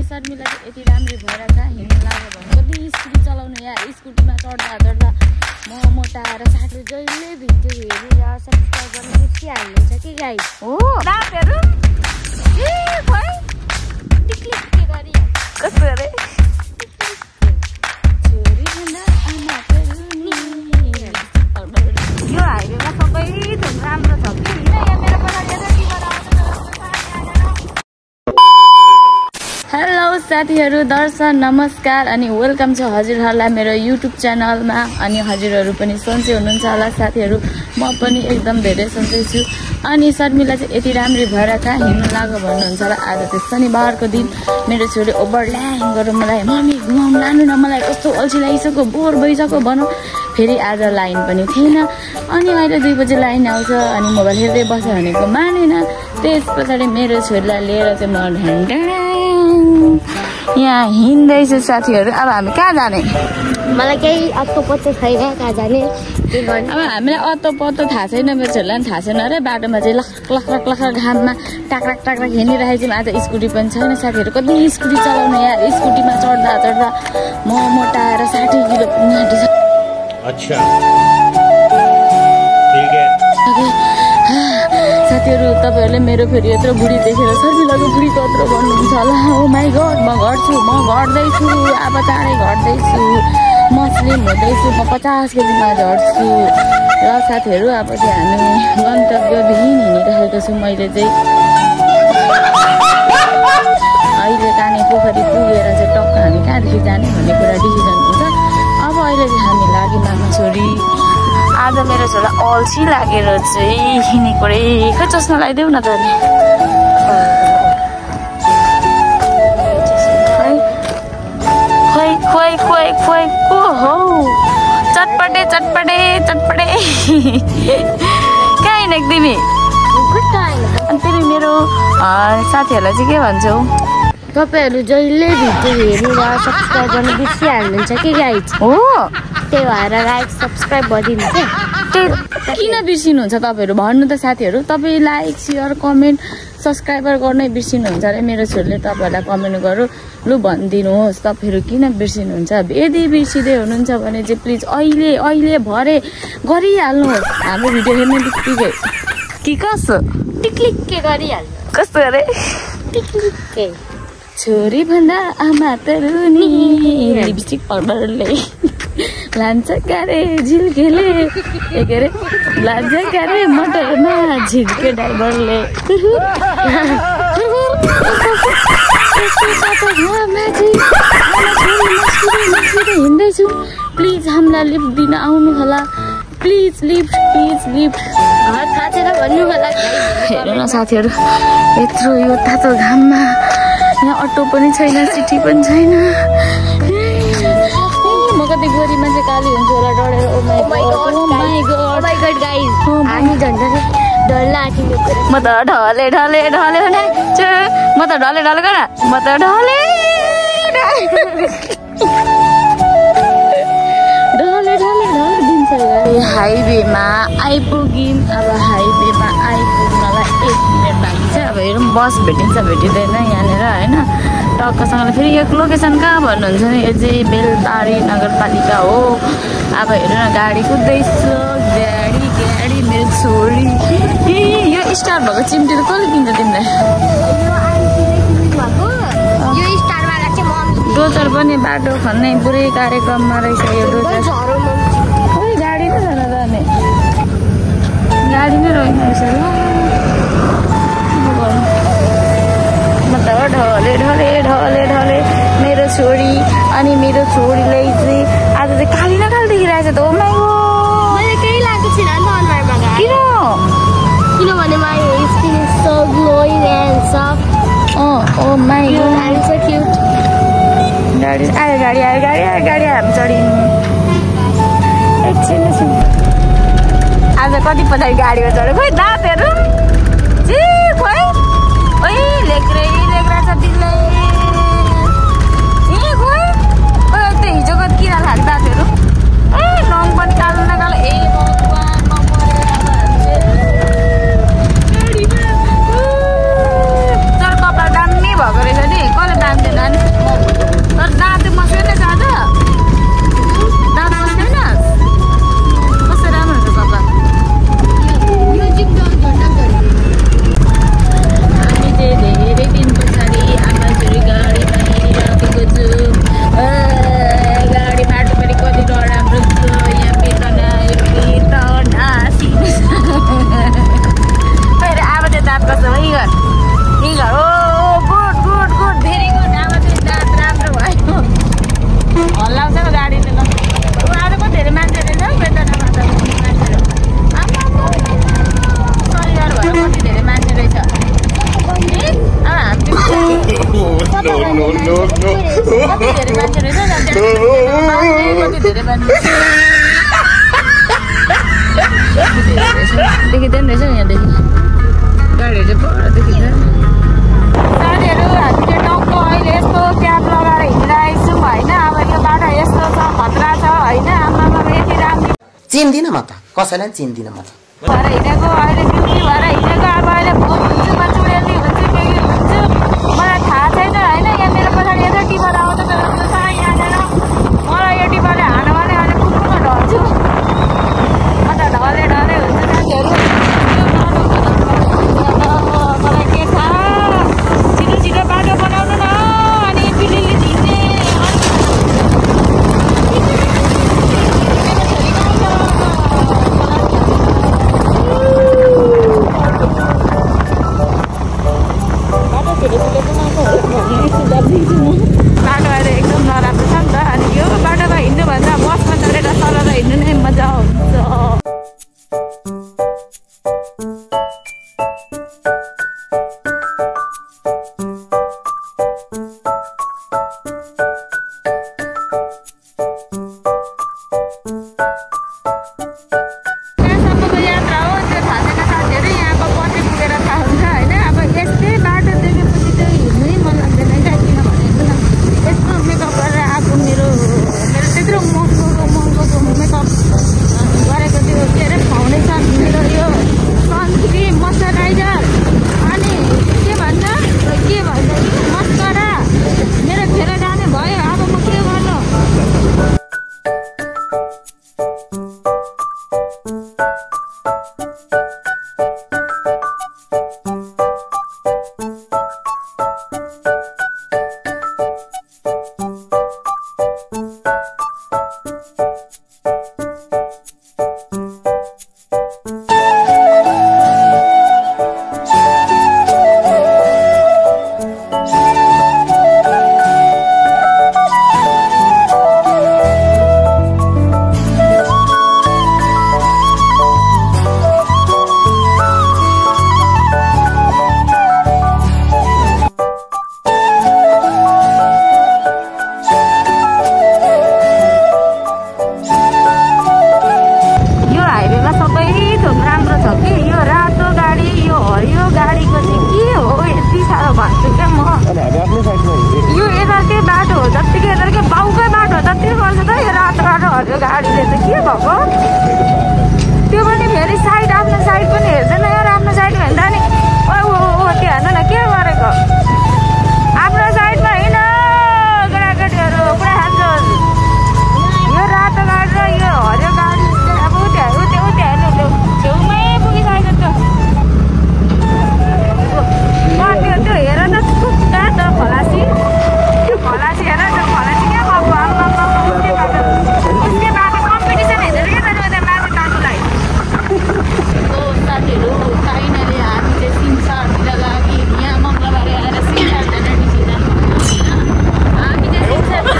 शर्मिला चाहिँ यति राम्रो भएर हिँड्नु लाग्यो भने कति स्कुटी चलाउनु यार स्कुटीमा चढ्दा म मोटाएर साथी जहिले भिडियो हेरेर सब्सक्राइब गर्न बिर्सिहाल्नुहुन्छ कि गाइस हो दापहरू ए खोइ टिक्लिक के गरिहाल्छ कस्तो रे छोरी भन्दा आमा पेरुनी यो हाइवेमा सबै थोक राम्रो छ कि हैन यहाँ मेरो बनाएर हेलो साथीहरू दर्शन नमस्कार अनि वेलकम छ हजुरहरूलाई मेरो युट्युब च्यानलमा अनि हजुरहरू पनि सन्चै हुनुहुन्छ होला साथीहरू म पनि एकदम धेरै सन्चै छु अनि शर्मिला चाहिँ यति राम्रो भएर कहाँ हिँड्नु लाग्यो भन्नुहुन्छ होला आज चाहिँ शनिबारको दिन मेरो छोरी ओभरल्याङ गरेर मलाई मम्मी घुमाउनु लानु न मलाई कस्तो अल्छी लागिसक्यो बोर भइसक्यो भनौँ फेरि आज लाइन पनि थिएन अनि अहिले 2 बजे लाइन आउँछ अनि मोबाइल हेर्दै बस्यो भनेको मानेन त्यस पछाडि मेरो छोरीलाई लिएर चाहिँ म ढाँडा यहाँ हिँड्दैछु साथीहरू अब हामी कहाँ जाने मलाई केही अत्तो पत्तो छैन कहाँ जाने के गर्ने अब हामीलाई अत्तो पत्तो थाहा छैन मेरो छोरीलाई पनि थाहा छैन अरे बाटोमा चाहिँ लख घाममा टाक्राक हिँडिरहेको छौँ आज स्कुटी पनि छैन साथीहरू कति स्कुटी चलाउनु यार स्कुटीमा चढ्दा म मोटाएर 60 किलो पुग्न आँटिसक्यो अच्छा ठीक है साथीहरू तपाईँहरूले मेरो फेरि यत्रो बुढी देखेर शर्मिलाको बुढी कत्रो भन्नुहुन्छ होला ओ माई गड म घट्छु म घट्दैछु अब चाँडै घट्दैछु म स्लिम हुँदैछु म 50 केजीमा झर्छु र साथीहरू अब चाहिँ हामी गन्तव्यविहीन हिँडिरहेको छु मैले चाहिँ अहिले काने पोखरी पुगेर चाहिँ टक्क हामी कहाँदेखि जाने भन्ने कुरा डिसिजन हुन्छ अब अहिले चाहिँ हामी लाग्यौँ मामा छोरी आज मेरो छोरा अल्छी लागेर चाहिँ हिँडेको रे खै चस्मा लगाइदेऊ न त नि खोइ को हौ चटपटे कहाँ हिँडेको तिमी अनि फेरि मेरो साथीहरूलाई चाहिँ के भन्छौ तपाईँहरू जहिले भिडियो हेरेर सब्सक्राइब गर्न बिर्सिहाल्नुहुन्छ कि गाइज हो त्यही भएर लाइक सब्सक्राइब गरिदिनु किन बिर्सिनुहुन्छ तपाईँहरू भन्नु त साथीहरू तपाईँ लाइक सेयर कमेन्ट सब्सक्राइबर गर्नै बिर्सिनुहुन्छ अरे मेरो छोरीले तपाईँहरूलाई कमेन्ट गरौँ लु भनिदिनुहोस् तपाईँहरू किन बिर्सिनुहुन्छ यदि बिर्सिँदै हुनुहुन्छ भने चाहिँ प्लिज अहिले भरे गरिहाल्नुहोस् हाम्रो भिडियो हेर्ने बित्तिकै कि कसो टिक्लिक के गरिहाल्नु कस्तो अरे टिक्लिक के छोरी भन्दा आमा पेरुनी लिपस्टिक पाउडरले लान्छ क्यारे झिल्केले के अरे लान्छ क्यारे मटरमा झिल्के ड्राइभरले हिँड्दैछु प्लिज हामीलाई लिफ्ट दिन आउनु होला प्लिज लिफ्ट घर थाहा छैन भन्नु होला हेर्नु न साथीहरू यत्रो यो तातो घाममा यहाँ अटो पनि छैन सिटी पनि छैन म कति गोरी मान्छे काली हुन्छ होला डढेर ओ माई गॉड गाइस हामी झन्डा डर लाग्यो म त ढले भने म त ढले गर म त ढले दिन्छ हाइवेमा आइपुग्यौँ अब हाइवेमा आइपुग्नलाई 1 मिनट बाँकी छ अब हेरौँ बस भेटिन्छ भेटिँदैन यहाँनिर होइन टक्कसँगले फेरि यो लोकेसन कहाँ भन्नुहुन्छ नि यो चाहिँ बेलबारी नगरपालिका हो अब हेर्नु न गाडी कुद्दैछु गाडी मेरो छोरी यो स्टार भएको चिम्टी त कसले किन्छ तिमीलाई डोजर पनि बाटो खन्ने पुरै कार्यक्रममा रहेछ यो डोजर खोइ गाडी नै छैन जाने गाडी नै रहेन रहेछ म त ढले मेरो छोरी अनि मेरो छोरीलाई चाहिँ आज चाहिँ काली न काली देखिरहेछ त ओ माई मैले केही लागेको छैन नि त अनुहारमा किनभने my skin is so glowing and soft oh my I'm so cute गाडी आयो हामी चढिनु एकछिन आज कति पछाडि गाडीमा चढ्यो खोइ दाँतहरू खोइ ओइ लेख्रै छ दिलै खोइ त्यो हिजोको किन लाग्छ दाँतहरू रङ पनि कालो न कालो भगवान् तर कपाल दामी भएको रहेछ नि कसले दामी नानी देखिँदैन रहेछ यहाँदेखि गाडीहरू चाहिँ पर देखिँदैन साथीहरू हामीले टक्क अहिले यस्तो क्याब लगाएर हिँडिरहेको छौँ होइन अब यो बाटो यस्तो छ खतरा छ होइन आमामा यति राम्रो चिन्दिनँ म त कसैलाई चिन्दिनँ म त भएर हिँडेको अहिले ड्युटी भएर हिँडेको अब अहिले भोट हुन्छु म चुडेली हुन्छु के हुन्छु मलाई थाहा छैन होइन यहाँ मेरो पछाडि यता टिपर आउँछ मेरो साह्रै यहाँनिर मलाई यो टिपरले हान्यो भने अहिले कुकुरमा ढल्छु म त ढले हुन्छु साथीहरू मलाई के थाहा छिटो बाटो बनाउनु न अनि पिलिली झिक्ने बाटो अहिले एकदम नराम्रो छ नि त अनि यो बाटोमा हिँड्नुभन्दा बसमा चढेर सरर हिँड्नु नै मजा हुन्छ यहाँसम्मको यात्रा हो त्यो थाहा छैन साथीहरू यहाँको पछि पुगेर थाहा हुन्छ होइन अब यस्तै बाटो देखेपछि चाहिँ हिँड्नै मन लाग्दैन क्या किनभने यस्तो मेकअप गरेर आएको मेरो त्यत्रो महँगो मेकअप गरेको त्यो के अरे फाउन्डेसन मेरो यो सनस्क्रिन मोइस्चराइजर अनि के भन्छ मस्करा मेरो खेर जाने भयो अब म के गर्नु गाडीले त के भएको त्यो पनि फेरि साइड आफ्नो साइड पनि हेर्दैन यार आफ्नो साइडमा हेर्दा नि ओ त्यो हेर्नु न के गरेको आफ्नो साइडमा होइन केटाकेटीहरू पुरा खान्छ यो रातो गाडी र यो हरियो गाडी अब उता हेर्नु छेउमै पुगिसकेको छ त्यो हेर न कहाँ त खलासी त्यो खलासी हेर न खलासी क्या साथीहरू फाइनली हामीले सिमसारतिर लागि यहाँ मङ्गलबार आएर सिमसार जाने डिसिजन हामीले सिमसारतिर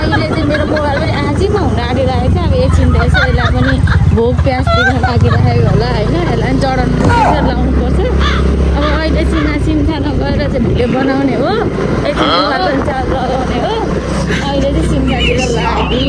अहिले चाहिँ मेरो मोबाइल पनि आजैमा हुन आँटिरहेको छ अब एकछिन रहेछ यसलाई पनि भोक प्यासतिर लागिरहेको होला होइन यसलाई पनि चढाउनु लाउनुपर्छ अब अहिले सिमसारमा गएर चाहिँ भिडियो बनाउने हो एकछिन चार्ज लगाउने हो अहिले चाहिँ सिमसारतिर लागि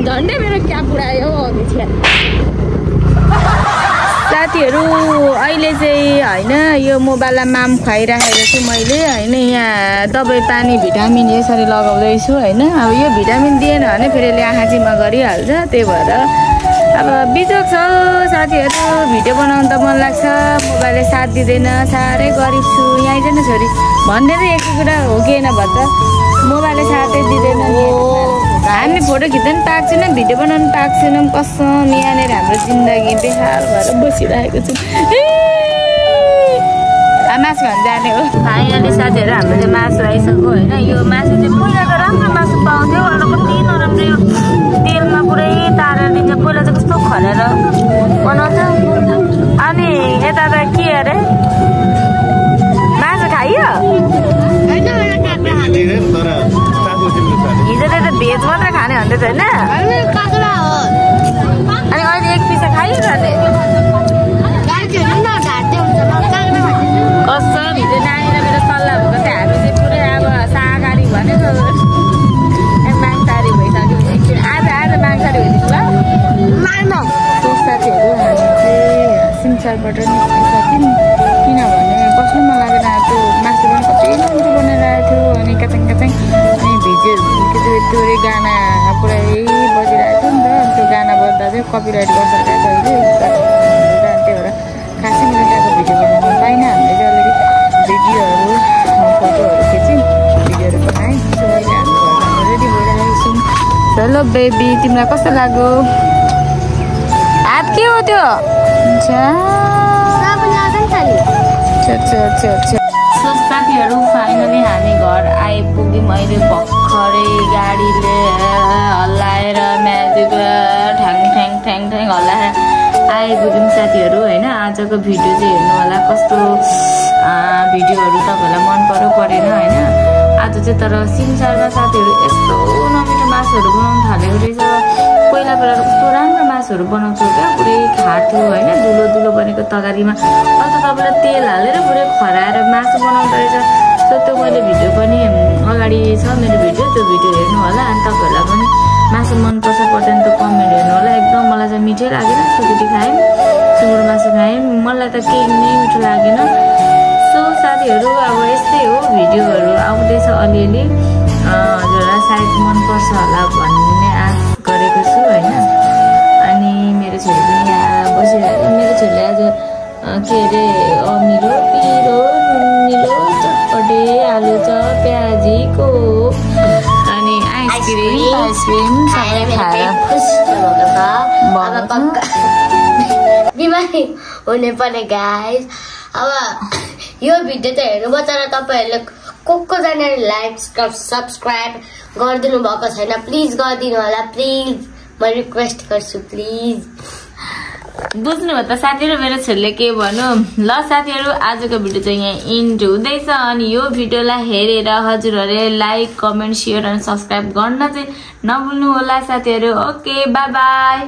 झन्डै मेरो क्याब उडायो अघि छ्या साथीहरू अहिले चाहिँ होइन यो मोबाइललाई माम खुवाइराखेको छु मैले होइन यहाँ दबाई पानी भिटामिन यसरी लगाउँदैछु होइन अब यो भिटामिन दिएन भने फेरि यसले आँखा चिमा गरिहाल्छ त्यही भएर अब बिजोग छ साथीहरू भिडियो बनाउनु त मन लाग्छ मोबाइलले साथ दिँदैन साह्रै गरिब छु यहाँ चाहिँ न छोरी भन्दै चाहिँ एक कुरा हो कि होइन भन्छ मोबाइलले साथै दिँदैन हामी फोटो खिच्न पनि पाएको छैनौँ भिडियो बनाउनु पाएको छैनौँ कसम यहाँनिर हाम्रो जिन्दगी बेहाल भएर बसिरहेको छु मासु खान जाने हो फाइनली साथीहरू हाम्रो चाहिँ मासु आइसक्यो होइन यो मासु चाहिँ पहिलाको राम्रो मासु पाउँथ्यो अहिले कति नराम्रो यो तेलमा पुरै तारेर दिन्छ पहिला चाहिँ कस्तो खनेर बनाउँछ अनि यता त के अरे मासु खाइयो हिजो त भेज मात्रै खाने भन्दैछ होइन अनि अहिले एक पिसा खाइयो र कसम हिजो नानीलाई मेरो सल्लाह भएको थियो हामी चाहिँ पुरै अब कपिराइट गर्छ क्या जहिले त्यही भएर खासै मैले त्यहाँको भिडियो बनाउनु पाइनँ। हामीले चाहिँ अलिकति भिडियोहरू फोटोहरू खिच्यौँ भिडियोहरू बनाएँ। सो अहिले हामी घरमा रेडी भइरहेको छौँ। हेलो बेबी तिमीलाई कस्तो लाग्यो? हात के हो त्यो? सो साथीहरू फाइनली हामी घर आइपुग्यौँ। अहिले भर्खरै गाडीले हल्लाएर म्याजिक ठ्याङ ठ्याङ ठ्याङ ठ्याङ हल्लाएर आइपुग्यौँ साथीहरू होइन। आजको भिडियो चाहिँ हेर्नु होला कस्तो भिडियोहरू तपाईँहरूलाई मन पर्यो परेन होइन। आज चाहिँ तर सिमसारमा साथीहरू यस्तो नमिठो मासुहरू बनाउनु थालेको रहेछ। पहिला पहिला कस्तो राम्रो मासुहरू बनाउँथ्यो क्या, पुरै खार्थ्यो होइन, दुलो दुलो बनेको तगारीमा। अहिले त तपाईँलाई तेल हालेर पुरै खराएर मासु बनाउँदो रहेछ। सो त्यो मैले भिडियो पनि अगाडि छ मेरो भिडियो, त्यो भिडियो हेर्नु होला। अनि तपाईँहरूलाई पनि मासु मनपर्छ पर्दैन त कमेन्ट हेर्नु होला। एकदम मलाई चाहिँ मिठै लागेन। सुकुटी खायौँ, सुँगुर मासु खायौँ, मलाई त केही नै मिठो लागेन। सो साथीहरू अब यस्तै हो, भिडियोहरू आउँदैछ अलिअलि, हजुरलाई सायद मनपर्छ होला भन्ने आश गरेको छु होइन। अनि मेरो छोरी पनि यहाँ बसिरहेको, मेरो छोरीले आज के अरे अमिलो पिरो नुनिलो चटपटे आलु चप प्याजीको अनि आइसक्रिम सबै खाएर बिमारी हुने पर्ने गाइस। अब यो भिडियो त हेर्नुपर्छ र तपाईँहरूले कोजनाले लाइक सब्सक्राइब गरिदिनु भएको छैन प्लिज गरिदिनु होला। प्लिज म रिक्वेस्ट गर्छु प्लिज। बुझ्नुभयो त साथीहरू मेरो छोरीले के भन्नु। ल साथीहरू आजको भिडियो चाहिँ यहाँ इन्ड हुँदैछ। अनि यो भिडियोलाई हेरेर हजुरहरूले लाइक कमेन्ट सेयर अनि सब्सक्राइब गर्न चाहिँ नभुल्नु होला साथीहरू। Okay by by.